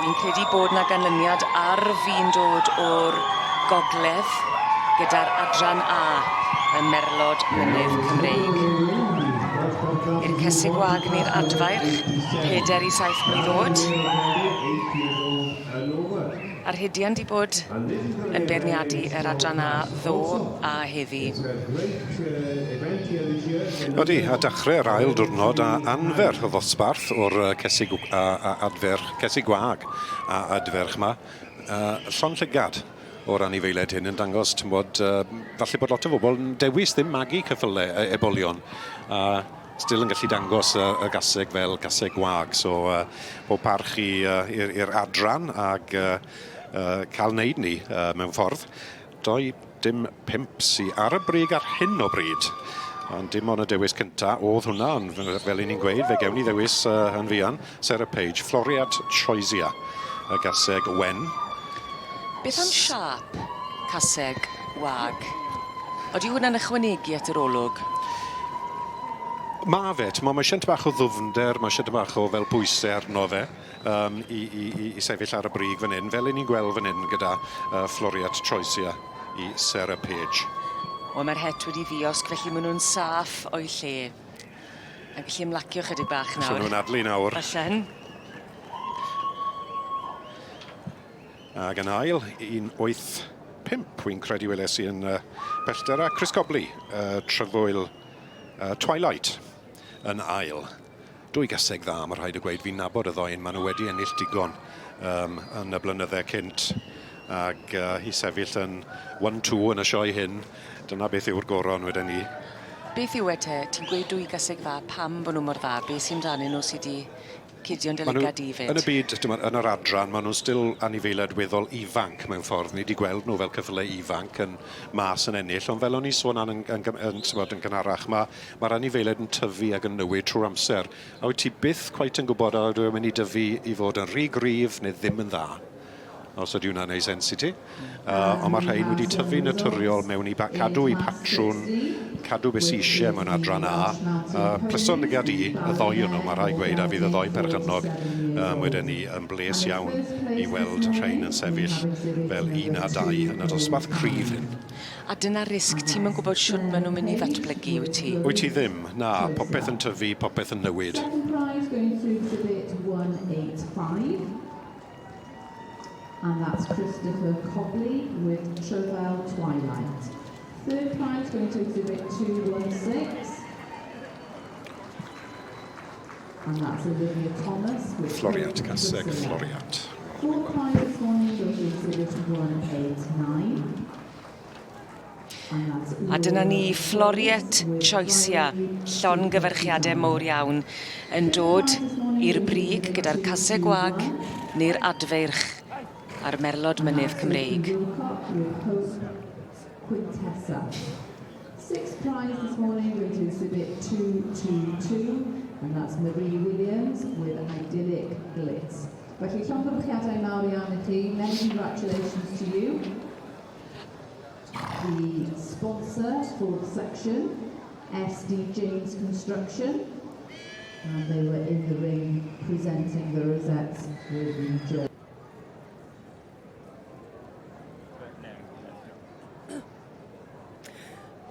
Wi'n credu bod 'na ganlyniad ar fin dod o'r gogledd gyda'r adran A, y Merlod Mynydd Cymreig. I'r cesig wag neu'r adfairch, peder i saith mlwydd o'd. A'r Rhydian 'di bod yn beirniadu yr adran A ddo a heddi. Odi, a dechrau'r ail diwrnod a anferth o ddosbarth o'r cesig a, a adferch, cesig gwag a adferch 'ma. Uh, llond llygad o'r anifeiliaid hyn yn dangos, ti'n bod, uh, falle bod lot o bobl yn dewis ddim magu ceffylau e, ebolion. A still yn gallu dangos y, y gaseg fel gaseg gwag. So, uh, pob parch i'r adran ag uh, uh, cael wneud ni uh, mewn ffordd. 2, dim 5 sy ar y brig ar hyn o bryd. Ond dim ond y dewis cynta oedd hwnna, ond fel i ni'n gweud, fe gewn ni ddewis uh, yn fuan. Sarah Page, Floriad Choisia, y gaseg wen. Beth am siâp caseg wag? Odi hwnna'n ychwanegu at yr olwg? Ma fe, t'mo' ma' eisiau bach o ddwfnder, ma' eisiau bach o fel pwysau arno fe um, i, i, i, i sefyll ar y brig fan hyn, fel 'yn ni'n gweld fan hyn gyda uh, Floriat Troisia i Sarah Page. Wel, mae'r het wedi ddiosg, felly maen nhw'n saff o'u lle. A gallu ymlacio chydig bach nawr. So nhw'n adlu nawr. Falle'n. Ac yn ail, 1.85, wy'n credu weles i yn uh, pellter. A Chris Cobley, uh, Trefwyl uh, Twilight yn ail. Dwy gaseg dda, mae rhaid y gweud. Fi'n nabod y ddoi un, maen nhw wedi ennill digon um, yn y blynydde cynt. Ac uh, i sefyll yn 1-2 yn y sioe hyn, dyna beth yw'r goron wedyn ni. Beth yw e te? Ti'n gweud dwy gaseg dda, pam bod nhw mor dda? Beth sy'n rannu nhw sydd wedi cudio'n dy lygad di 'fyd? Yn y byd, timod, yn yr adran, maen nhw'n still anifeiliaid weddol ifanc mewn ffordd. Ni 'di gweld nhw fel ceffylau ifanc yn mas yn ennill, ond fel o'n i'n sôn am yn, yn, yn, timod, yn gynharach, mae, mae'r anifeiliaid yn tyfu ac yn newid trwy'r amser. A wyt ti byth cweit yn gwybod a ydw e'n mynd i dyfu i fod yn rhy gryf neu ddim yn dda. Os ydy hwnna'n neud sens i ti. Uh, ond mae rhain wedi tyfu naturiol mewn i cadw i patrwn, cadw beth sy'n eisiau mewn adran A. Uh, Pleson lygad i, y ddoi o'n nhw, mae rhai gweud, a fydd y ddoi perchennog um, wedyn ni yn bles iawn i weld rhain yn sefyll fel un a dau yn y dosbarth cryf hyn. A dyna'r risg, ti'm yn gwybod shwt maen nhw'n mynd i ddatblygu, wyt ti? Wyt ti ddim, na. Popeth yn tyfu, popeth yn newid. Second prize going to exhibit 185 and that's Christopher Cobley with Tryfel Twilight. Third prize going to exhibit 216 and that's Olivia Thomas with Floriat, Caseg Floriat. Fourth prize this morning goes to exhibit 189. A dyna ni, Floriet Choisia, llongyfarchiadau mowr iawn, yn dod i'r brig gyda'r caseg gwag neu'r adfeirch a'r merlod mynydd Cymreig. Sixth prize this morning going to exhibit 222 and that's Marie Williams with Idyllic Glitz. Felly llongyfarchiadau mawr iawn i chi, many congratulations to you. The sponsor for the section, SD James Construction, and they were in the ring presenting the rosettes with the joy.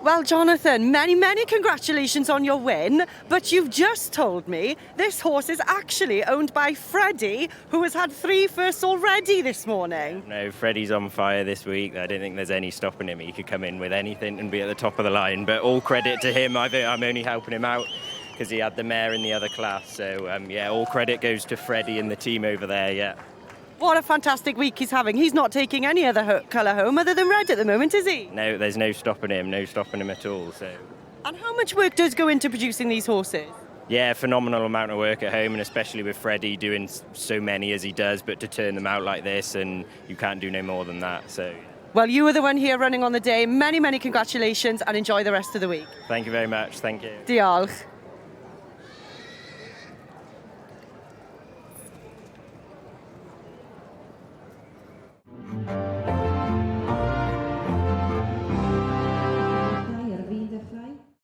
Well, Jonathan, many, many congratulations on your win, but you've just told me this horse is actually owned by Freddie, who has had three firsts already this morning. No, Freddie's on fire this week. I don't think there's any stopping him. He could come in with anything and be at the top of the line, but all credit to him. i am only helping him out because he had the mare in the other class. So, um, yeah, all credit goes to Freddie and the team over there, yeah. What a fantastic week he's having. He's not taking any other ho colour home other than red at the moment, is he? No, there's no stopping him, no stopping him at all. So. And how much work does go into producing these horses? Yeah, phenomenal amount of work at home, and especially with Freddie doing so many as he does, but to turn them out like this, and you can't do no more than that. So. Well, you were the one here running on the day. Many, many congratulations and enjoy the rest of the week. Thank you very much. Thank you. Diolch.